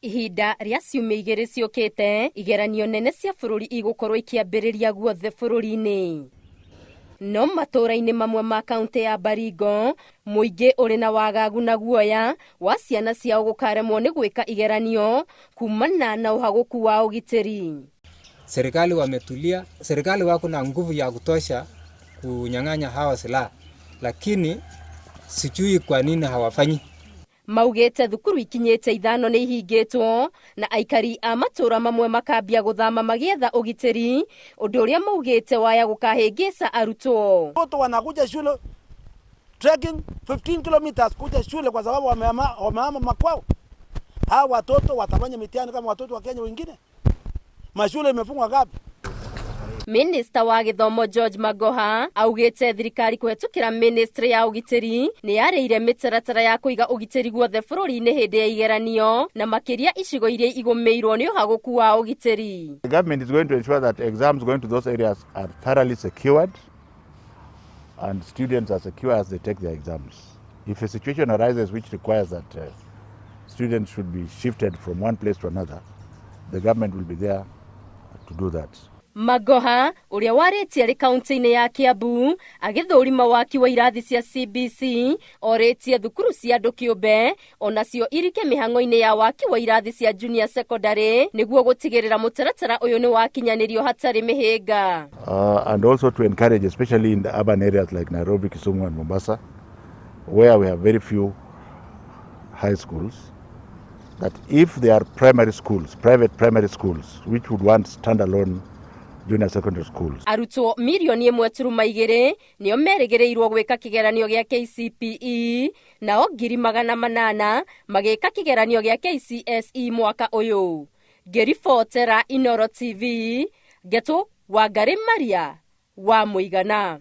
Ihinda rĩa ciumia 2 ciũkĩte, igeranio nene cia bũrũri igũkorwo ikĩambĩrĩria guothe bũrũri-inĩ. No matũũra-inĩ mamwe ma kaunti ya Baringo, mũingĩ ũrĩ na wagagu na guoya wa ciana ciao gũkaremwo nĩ gwĩka igeranio kumana na ũhagũku wa ũgitĩri. Serikali wametulia, serikali wako na nguvu ya kutosha kunyang'anya hawa silaha, lakini sijui kwa nini hawafanyi. Maugĩte thukuru ikinyĩte 5 nĩ ihingĩtwo na aikari a matũũra mamwe makambia gũthama magĩetha ũgitĩri, ũndũ ũrĩa maugĩte waya gũkahĩngĩca arutwo. Watoto wanakuja shule trekking 15 kilometers kuja shule kwa sababu wamehama makwao. Hawa watoto watafanya mitihani kama watoto wa Kenya wengine. Mashule imefungwa ngapi? Minista wa gĩthomo George Magoha augĩte thirikari kũhetũkĩra ministry ya ũgitĩri nĩ yarĩire mĩtaratara ya kũiga ũgitĩri guothe bũrũri-inĩ hĩndĩ ya igeranio na makĩria icigo iria igũmĩirwo nĩ ũhagũku wa ũgitĩri. The government is going to ensure that exams going to those areas are thoroughly secured and students are secure as they take their exams. If a situation arises which requires that students should be shifted from one place to another, the government will be there to do that. Magoha ũrĩa warĩtie arĩ kaunti-inĩ ya Kiambu agĩthũrima waki wa irathi cia CBC orĩtie thukuru cia andũ kĩũmbe onacio irike mĩhang'o-inĩ ya waki wa irathi cia junior secondary nĩguo gũtigĩrĩra mũtaratara ũyũ nĩ wakinyanĩrio hatarĩ mĩhĩnga. And also to encourage, especially in the urban areas like Nairobi, Kisumu and Mombasa, where we have very few high schools, that if there are primary schools, private primary schools, which would want standalone junior secondary schools. Arutwo mirioni ĩmwe turuma igĩrĩ nĩo merĩgĩrĩirwo gwĩka kĩgeranio gĩa KCPE, nao ngiri magana manana magĩka kĩgeranio gĩa KCSE mwaka ũyũ. Ngĩribotera Inooro TV, Ngetu Wangari Maria wa Mũigana.